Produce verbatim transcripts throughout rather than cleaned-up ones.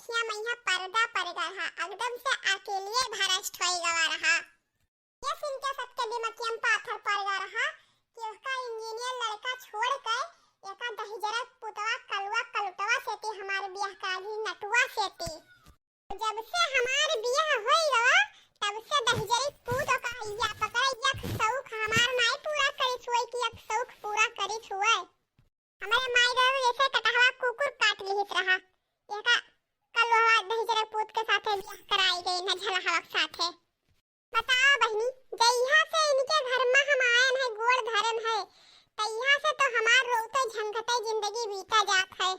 खिया मइहाँ पर्दा पड़ गवा रहा, एकदम से अकेलिए भ्रष्ट होइ गवा रहा। ये सुन के सबके दिमकिया में पाथर पड़ गवा रहा कि ओहका इंजीनियर लड़का छोड़ के एका दहिजरा पुतवा कलुआ कलुटवा सेती हमार बियाह करा दी नटुआ सेती। जब से हमार बियाह होइ गवा, तब से दहिजरी पूत ओका अइया पकड़े, यक सौख हमार नाई पूरा करिस हुए कि यक सौख पूरा करिस हुए। हमरे माई दादा जैसे कटहवा कुकुर काट लिहित रहा, एका कलुआ दहिजरा पूत के साथे बियाह कराई गई न झलहवा के साथे। बताओ बहिनी, जइहा से इनके घर में हम आयन है, गोड़ धरन है, तइहा से तो हमार रोते झंखते जिंदगी बीता जात है।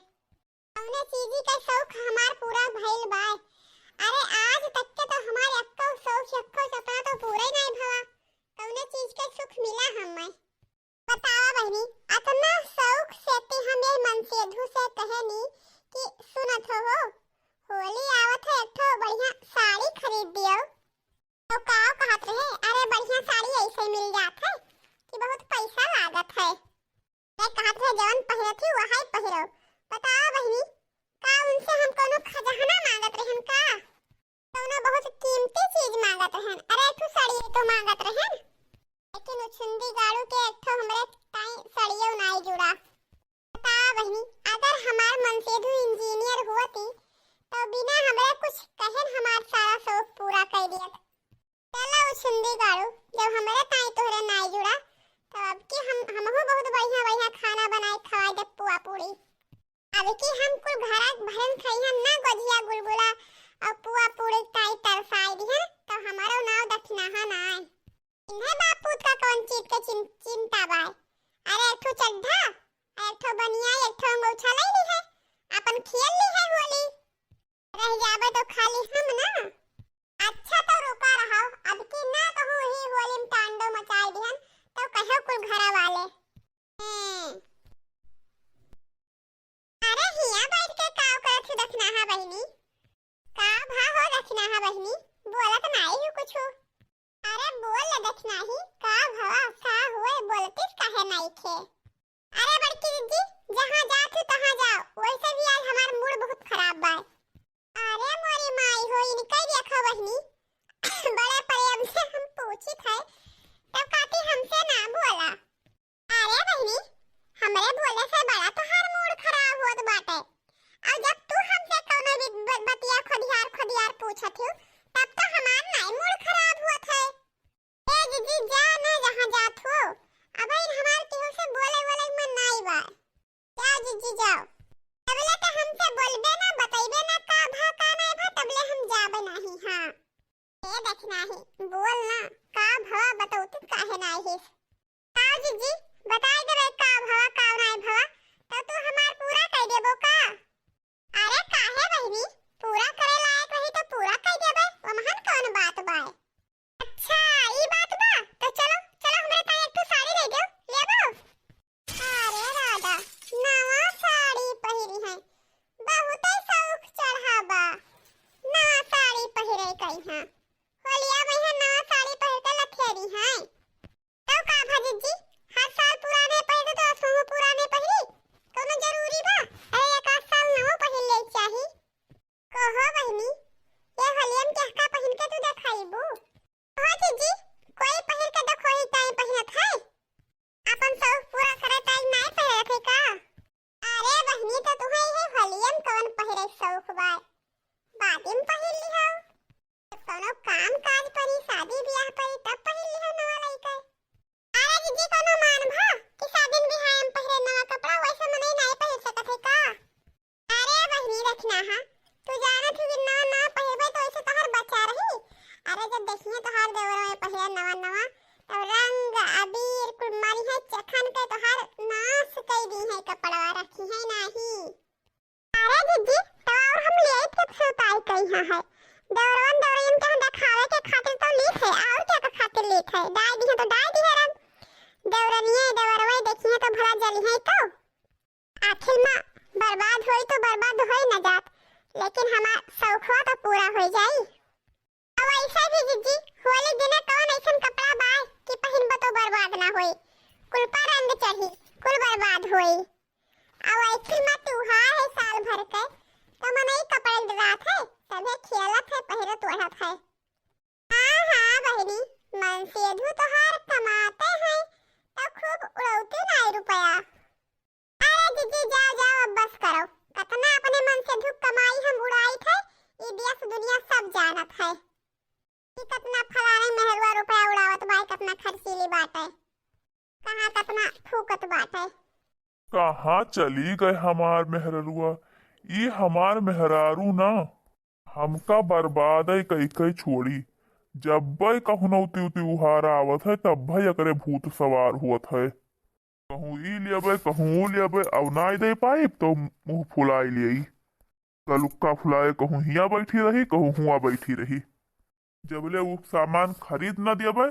कौने चीजी के शौक हमार पूरा भइल बाय? अरे आज तक के तो हमार एक्को शौक, एक्को सपना तो पूरा ही नाई भवा। कौने चीज के सुख मिला हमें? बतावा बहिनी, अतना शौक से ते हम ये मनसेधु से कहेनी कि सुनत हो, हो, होली आवत है, एक ठो बढ़िया साड़ी खरीद दियो। तो का कहत रहे, अरे बढ़िया साड़ी ऐसे मिल जात है कि बहुत पैसा लागत है। मैं कहत रहे जवन पहिरत ही वही पहिरो। बताओ बहिनी, का उनसे हम कोनो खजाना मांगत रहन का? कौनो बहुत कीमती चीज मांगत रहन। अरे एक ठो साड़ी तो मांगत रहन, लेकिन उछुंदी गाड़ू के एक ठो हमरे ताई साड़ियो नाई जुड़ा। बता बहिनी, अगर हमार मनसेधु इंजीनियर होती, तो बिना हमरे कुछ कहन हमार सारा शौक पूरा कर दियत। चला उछुंदी गाड़ू, जब हमरे ताई तोहरे नाई जुड़ा, तो अब की हम, हमहू बहुत बढ़िया बढ़िया खाना बनाई खवाई दे, पुआ पूड़ी। अब की हम कुल घरा भरन खइहन ना गोझिया गुलगुला और पुआ पूड़ी ताई तरसाई दिहन, तो हमारो नाव दखिनाहा ना आए। इन्हें बाप पूत का कौन चीज के चिं-, चिंता बाय? अरे एक ठो चड्ढा, एक ठो बनिया, एक ठो अंगोछा लई ली है, अपन खेल ली है होली। रह जाबे तो खाली हम ना। अच्छा तो रुका रहो, अब की ना कहूँ ही होली में तांडव मचाई दिहन, तो कहो कुल घरा वाले। हम्म। अरे हियाँ बैठ के काव करत हू दखिनाहा बहिनी? का भा हो दखिनाहा बहिनी? बोलत नाई हू कुछु। अरे बोल ले दखिनाही, का भवा, का हुए, बोलतिस काहे नाई खे? अरे बड़की दीदी, जहाँ जात हू तहाँ जाओ, वैसे भी आज हमार मूड बहुत खराब बा। अरे मोरी माई हो, इनके देखो बहिनी, बड़े प्रेम से हम पूछित है, तब काती हमसे ना बोला। अरे बहिनी, हमरे बोले से बड़ा तोहार मूड खराब होत बाटे। और जब तू हमसे कौनो भी ब-, बतिया खोदियार खोदियार पूछत हू, तब तो हमार नाई मूड खराब होत है। ए जीजी, जा ना जहाँ जात हो, अब इन हमार केहू से बोले वोले मन नाई बा। जाओ जीजी जाओ, तबले तो हमसे बोलबे ना, बतइबे ना का भा का नाई भा, तबले हम जाबे नाही। हाँ। ए दखिनाही, बोल ना, का भवा बतौती काहे नाई हिस? का जीजी, बताई देबे का भवा, का नाई भवा, तो तू हमार पूरा कई देबो का? अरे काहे बहिनी, पूरा करे लायक रही तो पूरा कई देबे, ओमहन कौन बात बाय? अच्छा, ई बात बा, तो चलो, चलो हमरे ताई एक ठो साड़ी दे दो, लेबो? अरे दादा, नवा साड़ी पहिरी है, बहुते शौक चढ़ा बा, नवा साड़ी पहिरे कई है, होलिया में है नवा साड़ी पहिर के लथेरी है। तब का भा जीजी, हर साल पुराने पहिरे तो असहु पुराने पहिरी, कौनो जरूरी बा? अरे एक आध साल नवो पहिर ले चाही। कहो बहिनी, ये होलिया में केहका पहिन के तू देखाइबू? कहो जीजी, कोई पहिर के देखो ही ताई पहिरत है, अपन शौक पूरा करे ताई नाई पहिरत है का? अरे बहिनी, तो तुहे ये होलिया में कवन पहिरे शौक बा? बादी में पहिर लिहो। जब कौनो काम काज परी, शादी ब्याह परी, तब पहिर लिहो नवा लइके। अरे जीजी, कौनो मान भा कि शादी ब्याह में पहिरे नवा कपड़ा, वैसे मनई नाई पहिर सकत है का? अरे बहिनी रखना हा, तू जानत ही कि नवा नवा पहिरबे तो ऐसे तोहार बचा रही। अरे जब देखिए तोहार देवरवा पहिरे नवा नवा, तो रंग अबीर कुल मारी है चखन के तोहार नाश कई दी है कपड़वा, रखी है नाही। अरे जीजी, तो और हम ले आइत के सुताई कइहाँ है। देवरवन देवरइन के हम देखावे के खातिर तो लीत है, और क्या के खातिर लीत है? डाई दिहे तो डाई दिहे रंग। देवरनिये देवरवे देखिहे तो भला जलिहे तो। आखिर में बर्बाद होई तो बर्बाद होई न जात, लेकिन हमार शौखवा तो पूरा हो जाई। अब ऐसे भी जीजी, होली दिने कौन ऐसन कपड़ा बाय कि पहिनबो तो बर्बाद ना होई, कुल पर रंग चढ़ी, कुल बर्बाद होई। अब ऐसे में त्योहार है साल भर के, तो मनई कपड़ा डरात है, तबे खेलत है, पहिरत ओढ़त है। हाँ, हाँ बहिनी, मनसेधू तोहार कमाते हैं, तो खूब उड़ौती नाई रुपया। अरे जीजी, जाओ, जाओ, अब बस करो। कतना अपने मनसेधू कमाई हम उड़ाइत है, ई देश दुनिया सब जानत है। कि कतना फलाने मेहरुआ रुपया उड़ावत बाय, कतना खर्चीली बाटे, कहाँ कतना फूकत बाटे। कहाँ चली गए हमार मेहररुआ? ई हमार मेहरारू ना, हमका बर्बाद कई कई छोड़ी। जब्बे कहूँ उती उती उहार आवत है, तब्बे एकरे भूत सवार होत है। कहूँ ई लेबे, कहूँ ऊ लेबे, अब नाई दे पाइब तो मुँह फुलाई लेई। कलुक्का फुलाए, कहूँ हियाँ बैठी रही, कहूँ हुआँ बैठी रही। जबले उ सामान खरीद न देबे,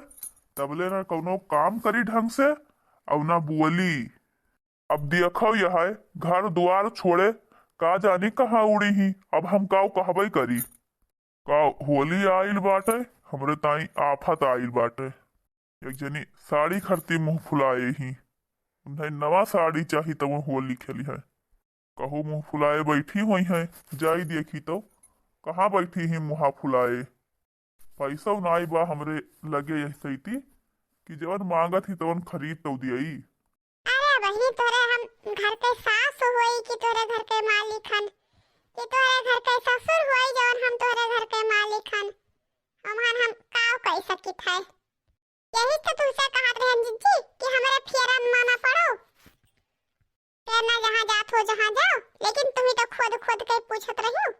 तबले न कउनो काम करी ढंग से, अउ न बोली। अब देखो यह है, घर दुआर छोड़े, का जानी कहाँ उड़ी ही। अब हम काऊ कहबे करी। का होली आइल बाटे, हमरे ताई आफत आइल बाटे। एक जनी साड़ी खरती मुँह फुलाए ही, उन्हें नवा साड़ी चाही, तब होली खेली है। कहू मुँह फुलाए बैठी होई हैं, जाई देखी तो कहाँ बैठी ही मुँहा फुलाए। पैसौ नाई बा हमरे लगे यह सैती कि जवन मांगत ही तवन खरीद तो दियई। अरे बहिनी, तोहरे हम घर के सास होई कि तोहरे घर के मालिक हन, कि तोहरे घर के ससुर होई जवन हम तोहरे घर के मालिक हन? हमहन हम काव कई सकित है? यही तो तुमसे कहत रहन जिज्जी कि हमरे फेरा में ना पड़ो। फेर ना जहाँ जात हो जहाँ जाओ, लेकिन तुम्ही तो खोद खोद के पूछत रहियो।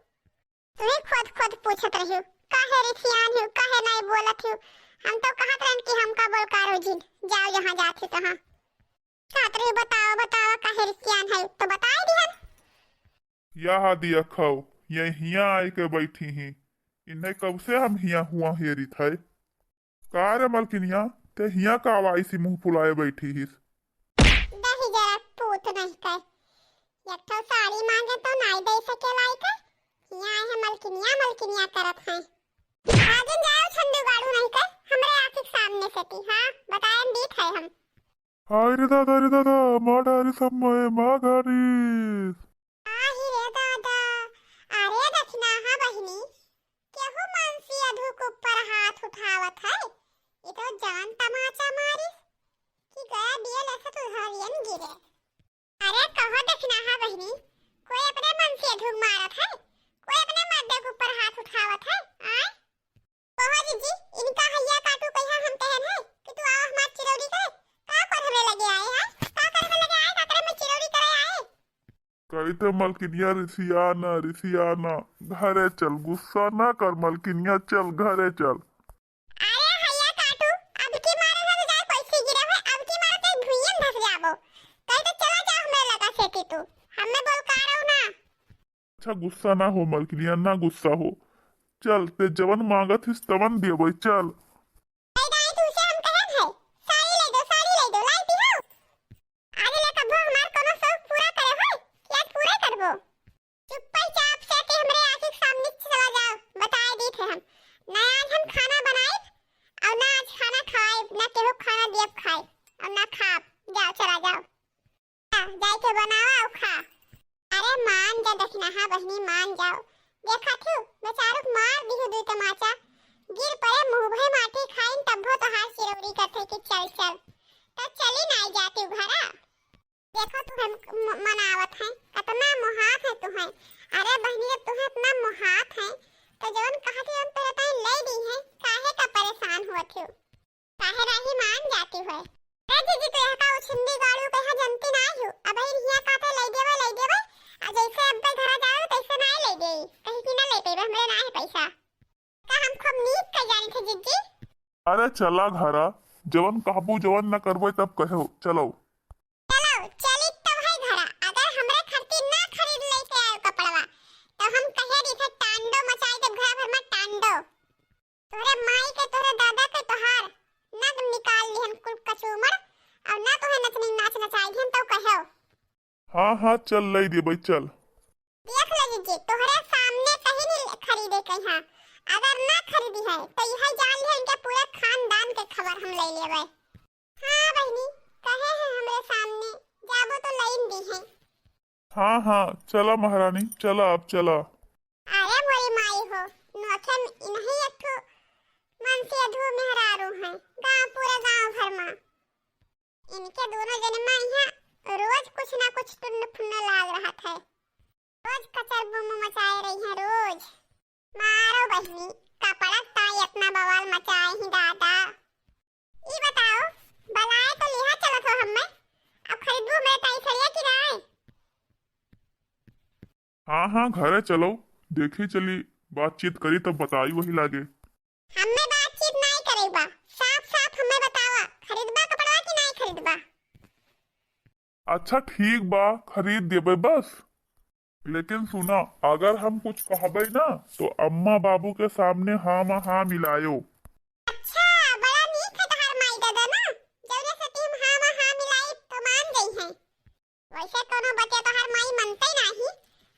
तुम्ही खोद खोद पूछत रहियो, काहे रिसियान हो, काहे नहीं बोलत हो? हम तो कहत रहन कि हमका बोलकारो जिन, जाओ जहाँ जात हो तहाँ। कहत रहियो बताओ बताओ काहे रिसियान है, तो बताए दिहन। यह देखो, ये हियाँ आए के बैठी ही, इन्हें कब से हम हियाँ हुआँ हेरित है। का रे मलकिनिया, ते हियाँ का आवाइसी मुँह फुलाए बैठी हिस? दही जरा पूत नहीं के, एक ठो साड़ी मांगे तो नाई दे सके लाई के, हियाँ आए हैं मलकिनिया, मलकिनिया करत हैं। आगे जाओ छंदू गाड़ू नहीं के, हमरे आँखी के सामने से ती, हाँ, बताएन दीत है हम। हाय रे दादा रे दादा, माँ डारी सब मैं माँ गारी। आही रे दादा, अरे दखिनाहा बहिनी, केहू मनसेधू के ऊपर हाथ उठावत है, ई तो जान तमाचा मारिस कि गया दियल ऐसे तो धरियन गिरे। अरे कहो दखिनाहा बहिनी, कोई अपने मनसेधू के मारत है, कोई अपने मर्दे के ऊपर हाथ उठावत है, आय? कहो जीजी, इनका हैया काटू कहिया हम कहन है कि तू आवा हमार चिरौरी करे? का कर हमरे लगे आए हैं? का कर हमरे लगे आए? का कर हमरे चिरौरी करे आए? कही तो मलकिनिया रिसिया ना, रिसिया ना, घरे चल, गुस्सा ना कर मलकिनिया, चल घरे चल। अरे हैया काटू, अब की मारे ना तो जाए पैसे गिरे हुए, अब की मारे तो भुइयन धस जाबो। कही तो चला जा हमरे लगा से कि तू, हमें बोल का रहू ना। अच्छा, गुस्सा ना हो मलकिनिया, ना गुस्सा हो। चल, ते जवन मांगत हिस, तवन देबै, चल। ए दाई, तुमसे हम कहत है, साड़ी ले दो, साड़ी ले दो, लाई दी हो। आज ले कबो हमार कोनो शौक पूरा करे हो, कि आज पूरा करबो? चुप्पे चाप से के हमरे आँखी के सामने से चला जाओ, बताए दी थे हम। ना आज हम खाना बनाइब, और ना आज खाना खाइब, ना केहू खाना दियब खाए, और ना खाब। जाओ, चला जाओ। जा, जाइके बनावा अउ खा। अरे मान जा दखिनाहा बहिनी, मान जाओ। देखत हू, बेचारू के मार दिहू दुई तमाचा। गिर परे मुँह भई माटी खाइन, तब्बो तोहार चिरौरी करथे कि चल, चल। त चली नाई जाती घरा। देखो तुहें म-, मनावत हैं, कतना मोहात है तुहें। अरे बहिनी, जब तुहें इतना मोहात है, त जवन कहत है, हम तोरे ताई ले दी हैं, काहे का परेशान होत हो? काहे राही मान जाती है? अरे जीजी, तो यह का उछिंदी गाड़ू कहा जनती ना हो। अब इन हिया कहते ले देवे, ले देवे। आ जैसे अब घरा जाओ, तैसे ना ले दे। कहीं की ना ले देवे, हमरे ना है पैसा। का हम खूब नीक कर जानी थे जीजी? अरे चला घरा, जवन कहबू, जवन ना करबे, तब कहो, चलो। चलो, चली तब है घरा। अगर हमरे खर्ची ना खरीद लेके आयो कपड़वा, तो हम कहे दी थे टांडो मचाई देब घरा भर में टांडो। तोहरे माई के, तोहरे दादा के तोहार नग निकाल लिहन कुल कचूमर, और ना तोहे नचनी नाच नचाई दिहन तो कहो। हाँ, हाँ, चल लई देबै, चल। देख ले जीजी, तोहरे सामने कहीं नहीं खरीदे कहीं, अगर ना खरीदी है तो यह जान लिहन के पूरे खानदान के खबर हम ले लेबै। हाँ बहिनी, कहे हैं हमरे सामने, जाबो तो लईन दी हैं। हाँ, हाँ, चला महारानी, चला, अब चला। अरे मोरी माई हो, नोखे में इन्हीं एक ठो मनसेधू मेहरारू हैं, गाँव, पूरा गाँव भर मा। इनके दोनों जने मा यहाँ रोज कुछ ना कुछ टुन्न फुन्न लाग रहत है। रोज कचर बुम मचाए रही है, रोज। मारो बहिनी, कपड़ा ताई इतना बवाल मचाए ही दादा। ई बताओ, बलाए तो लिहा चलत हो हम्मे, अब खरीदबू हमरे ताई सड़िया कि नाय? हाँ, हाँ, घरे चलो, देखी चली, बातचीत करी तब बताई वही लागे। हम्मे बातचीत नाय करे बा, साफ साफ हम्मे बतावा, खरीदबा कपड़वा कि नाय खरीदबा? अच्छा ठीक बा, खरीद देबे बस। लेकिन सुना, अगर हम कुछ कहबे ना, तो अम्मा बाबू के सामने हाँ मा हाँ मिलायो। अच्छा, बड़ा नीक है तोहार माई दादा ना, जौने से तुम हाँ मा हाँ मिलाई तो मान गई हैं। वैसे कोनो बतिया तोहार माई मनते नाही,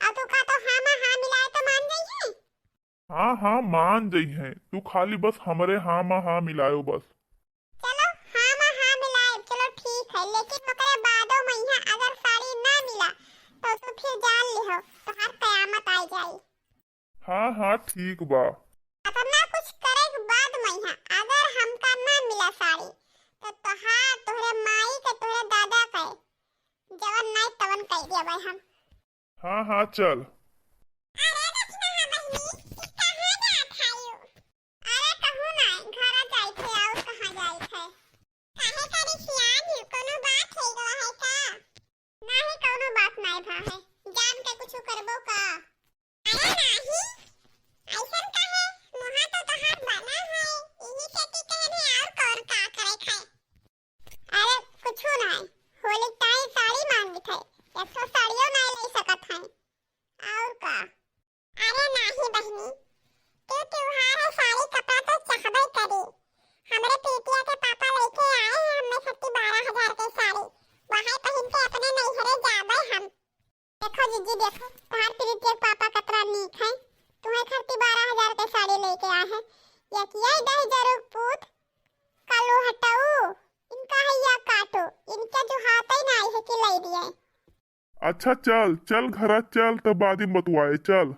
और तू का तो हाँ मा हाँ मिलाए तो मान गई है। हाँ, हाँ, मान जइहैं। तू खाली बस हमरे हाँ मा हाँ मिलायो बस। चलो, हाँ मा हाँ मिलाए, चलो ठीक है, लेकिन ओकरे बादो मा यहाँ अगर साड़ी ना मिला, तो तू फिर जान लिहो, तोहार कयामत आ जाई। हाँ, हाँ, ठीक बा। अतना कुछ करे के बाद मा यहाँ अगर हमका ना मिला साड़ी, तो तोहार, तोहरे माई के, तोहरे दादा के, जवन नाई तवन कह देबै हम। हाँ, हाँ, चल। अरे दक्षिणा बहिनी, ई कहाँ जात हयू? अरे कहूँ नाई, घरा जाइत है, और कहाँ जाइत है? काहे का रिसियान ही, कोनो बात हो गवा है का? नाही, कोनो बात नाई भा है, जान के कुछ करबो का? अरे नाही, ऐसन काहे? मुहा तो तोहार बना है, इही से की कहन है, और कौन का करे खाए? अरे कुछु नाय, होली ताई साड़ी मांगित है, एक ठो साड़ियो नाय ले सकत है, और का? अरे नाही बहिनी, तू त्योहार है, साड़ी कपड़ा तो चाहबे करी। हमरे पीतिया के पापा लेके आए हैं हमरे खातिर बारह हजार के साड़ी, वही पहिन के अपने नैहरे जाबे हम। देखो जीजी, देखो, तोहार प्रीति के पापा कतरा नीक हैं, तुम्हें खातिर बारह हजार के साड़ी लेके आए हैं। या किया ही दही जरूर पूत, कालू हटाऊ, इनका है या काटो, इनके जो हाथ ही ना आई है कि ले दिए। अच्छा चल, चल घरा चल, तब बाद में बतुआए, चल।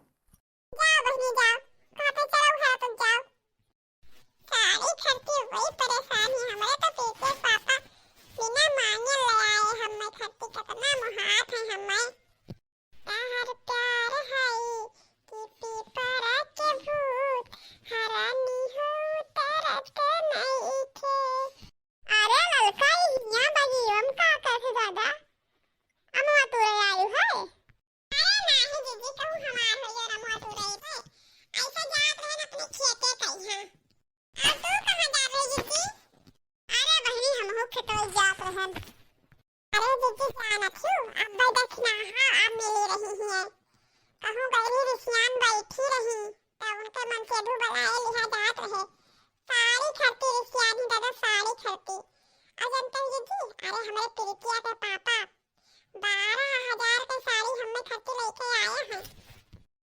जाओ बहिनी जाओ, कहाँ पे चलो घर तुम जाओ। साड़ी खरीदती वही परेशानी, हमरे तो पीछे पापा बिना मांगे ले आए, हमें खरीदती कितना मुहात है हमें। तहर प्यार है कि पीपरा के भूत हरानी हो तरत नहीं थे। अरे ललका, ई हियाँ बगियम का करथे दादा? अमवा तोरे आयु है? अरे नाही जीजी, कहूँ हमार होइया रमुआ तू रही बे। ऐसे जात रहन अपने खेते कइहाँ। और तू कहाँ जात रही जीजी? अरे बहिनी, हमहू खेतोई जात रहन। अरे जीजी, जानत हू, अब्बे दखिनहा अब मिली रही हियाँ। कहूँ गइली रिसियान बैठी रही, त उनके मनसेधू बलाए लिहा जात रहे। साड़ी खरती रिसियान ही दादा, साड़ी खरती। और जानते हो जीजी, अरे हमरे प्रीतिया के पापा बारह हजार के साड़ी हमें खरीद के लेके आए हैं।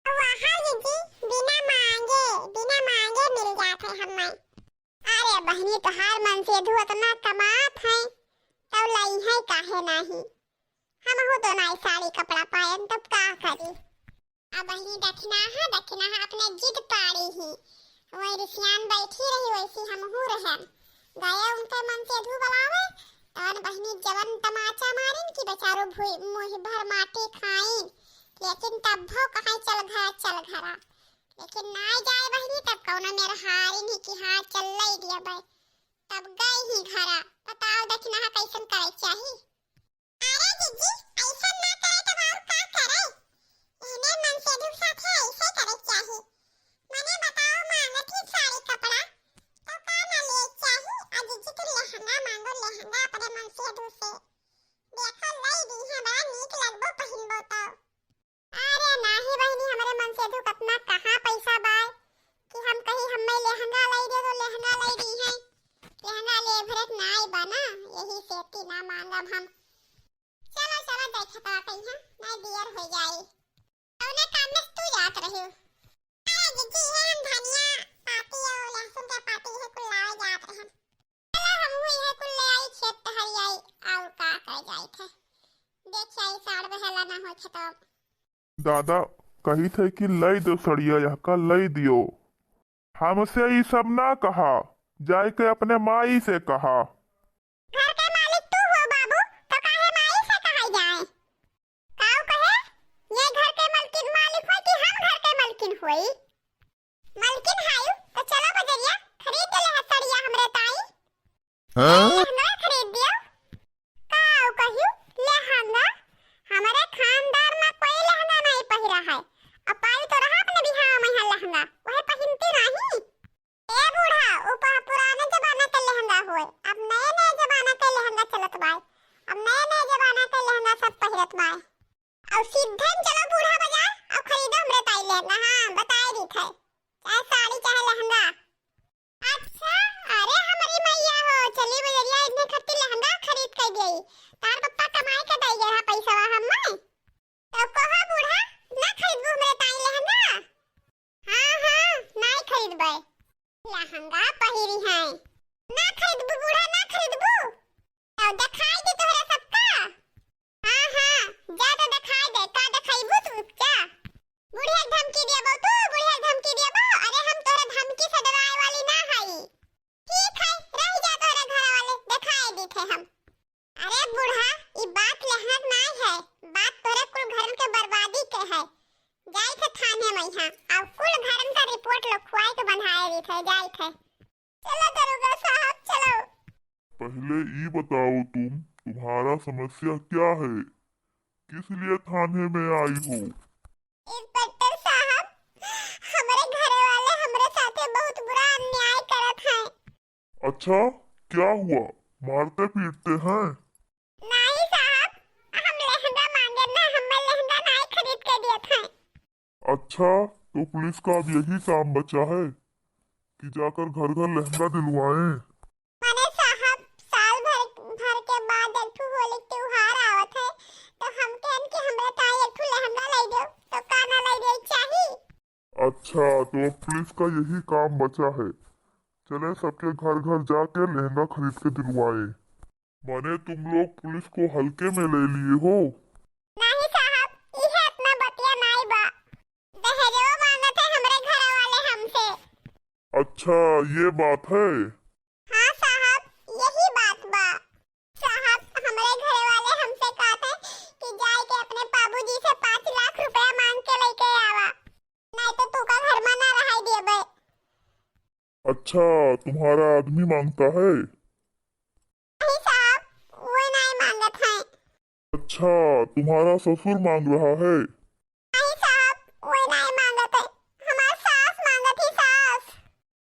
वहाँ जीजी बिना मांगे, बिना मांगे मिल जात है हमें। अरे बहिनी, तोहार मनसेधू इतना कमात है, तब लइहैं काहे नाही? हमहू तो नाई साड़ी कपड़ा पाएन, तब का करी? अब बहिनी दखिनहा, दखिनहा अपने जिद पाड़ी ही। वही रिसियान बैठी रही, वैसी हमहू रहन। गए उनके मनसेधू बलावे, तवन बहिनी जवन तमाचा मारिन कि बेचारो भुइ-, मुँह भर माटी खाइन। लेकिन तब्बो कहाँ चल घरा, चल घरा। लेकिन नाई जाए बहिनी, तब कौनो मेर हारिन ही कि हाँ, चल लई दिया बे। तब गई ही घरा। बताओ दखिनहा कैसन करे चाही? अरे जीजी, ऐसा ना करे तब और का करे? एहने मनसेधू के साथे ऐसे करे के चाही। मने बताओ, मांगत ही साड़ी कपड़ा, तो का ना ले के चाही? आ जीजी तू लहंगा मांगो, लहंगा अपने मनसेधू से। देखो, लई दी है, बड़ा नीक लगबो पहिनबो तो। अरे नाही बहिनी, हमरे मनसेधू कतना कहाँ पैसा बाय कि हम कही हम्मे लहंगा लई दे तो लहंगा लई दी है। लहंगा ले भरत नाई बना, यही सेती ना मांगब हम। चलो, चलो, देखे तो कहीं ना देर हो जाए। कौने काम में तू जात रही? अरे जीजी, ये हम धनिया पाती और लहसुन के पाती ये कुल लावे जात रहे हम। चलो, हम हुई है कुल ले आई खेत हरियाई, और का कर जाए थे। देखिया, ई साड़ बहेला ना होखे तो। दादा कहित है कि लई दो सड़िया, यहका लई दियो। हमसे ई सब ना कहा, जाए के अपने माई से कहा। घर के मालिक तू हो बाबू, तो काहे माई से कहा जाए? काऊ कहे, ये घर के मलकिन मालिक होई कि हम घर के मलकिन होई? मलकिन हायू, तो चलो बजरिया, खरीद ले है सड़िया हमरे ताई। हाँ? लहंगा खरीद दियो। काऊ कहियो, लहंगा? हमरे खानदान में कोई लहंगा नहीं पहिरा है। अब पाई तो रहा अपने बिहाव में है लहंगा, वह पहिनती नहीं। ए बूढ़ा, ऊ प-, पुराने जमाना के लहंगा होए, अब नए नए जमाना के लहंगा चलत बाय। अब नए नए जमाना के लहंगा सब पहिरत बाय। अब सीधे चलो बूढ़ा बाजार, अब खरीदो हमरे ताई लहंगा। हाँ, बताए दी थे, चाहे साड़ी चाहे लहंगा। अच्छा, अरे हमारी मैया हो, चली बजरिया इतने खत्ती लहंगा खरीद के गई। तार पप्पा कमाई के दई गए रहा पैसा हमें। तो कहो बूढ़ा, ना खरीदबू हमरे ताई लहंगा? हाँ, हाँ, नाई खरीदबे। लहंगा पहिरी है। ना खरीदबू बूढ़ा, ना खरीदबू। तो दिखाई दे तोहरा सबका। हाँ, हाँ, जा तो दिखाई दे, का दिखाईबू तू, जा। बुढ़िया के धमकी दिया बहू, तू बुढ़िया के धमकी दिया बहू। अरे हम तोहरा धमकी से डराए वाली ना हई। ठीक है, रह जा तोहरे घर वाले, दिखाई दी थे हम। अरे बूढ़ा, ई बात लहंगा के नाई है, बात तोरे कुल घरन के बर्बादी के है। जाई थे थाने में यहाँ, अब कुल घरन का रिपोर्ट लिखवाए के बंधाए दी थे, जाई थे। चलो दरोगा साहब, चलो। पहले ई बताओ तुम, तुम्हारा समस्या क्या है? किस लिए थाने में आई हो? इंस्पेक्टर साहब, हमरे घरे वाले हमरे साथे बहुत बुरा अन्याय करत हैं। अच्छा, क्या हुआ? मारते पीटते हैं? नहीं साहब, हम लहंगा मांगे ना, हमें लहंगा नहीं खरीद के दिए थे। अच्छा, तो पुलिस का अब यही काम बचा है कि जाकर घर घर लहंगा दिलवाएं? माने साहब, साल भर, भर के बाद एक ठो होली के त्योहार आवत है, तो हम कहन कि हमरा ताई एक ठो लहंगा लाई दो, तो का ना लाई दे चाही? अच्छा, तो अब पुलिस का यही काम बचा है। चले सबके घर घर जाके लहंगा खरीद के दिलवाए। माने तुम लोग पुलिस को हल्के में ले लिए हो? नहीं साहब, इहे इतना बतिया नाई बा। दहेजवा मांगत है हमरे घर वाले हमसे। अच्छा, ये बात है। हाँ साहब, यही बात बा। साहब, हमरे घर वाले हमसे कहत हैं कि जाए के अपने बाबूजी से पाँच लाख रुपया मांग के लेके आवा, नहीं तो तू का घर में ना रहाई देबे। अच्छा, तुम्हारा आदमी मांगता है? नहीं साहब, वो नहीं मांगत है। अच्छा, तुम्हारा ससुर मांग रहा है? नहीं साहब, वो नहीं मांगत है, हमार सास मांगत ही, सास।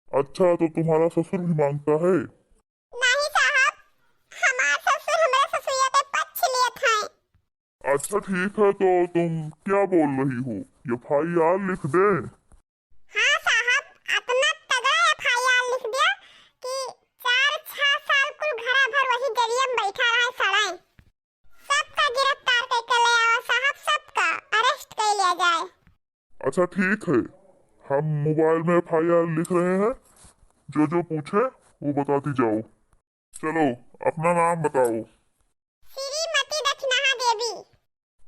अच्छा, तो तुम्हारा ससुर भी मांगता है? नहीं साहब, हमार ससुर हमरे ससुरिया के पक्ष लेत हैं। अच्छा ठीक है, तो तुम क्या बोल रही हो, एफ आई आर लिख दें? हाँ साहब, अतना तगड़ा एफ आई आर लिख दिया कि चार छह साल कुल घरा भर वही जरिया में बैठा रहे सड़ाई। सबका गिरफ्तार करके ले आओ साहब, सबका अरेस्ट कर लिया जाए। अच्छा ठीक है, हम मोबाइल में एफ आई आर लिख रहे हैं, जो जो पूछे वो बताती जाओ। चलो, अपना नाम बताओ। श्रीमती दक्षिणाहा देवी।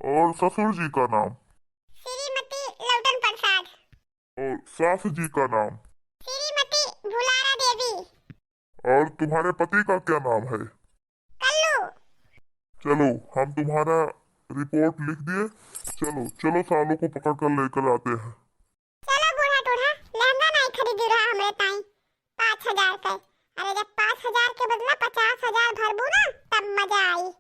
और ससुर जी का नाम? श्रीमती लौटन प्रसाद। और सास जी का नाम? श्रीमती भुलारा देवी। और तुम्हारे पति का क्या नाम है? कल्लू। चलो, हम तुम्हारा रिपोर्ट लिख दिए। चलो, चलो, सालों को पकड़ कर लेकर आते हैं। चलो बूढ़ा टूढ़ा, लहंगा नाई खरीदी रहा हमरे ताई पाँच हजार के। अरे जब पाँच हजार के बदला पचास हजार भरबू ना, तब मजा आई।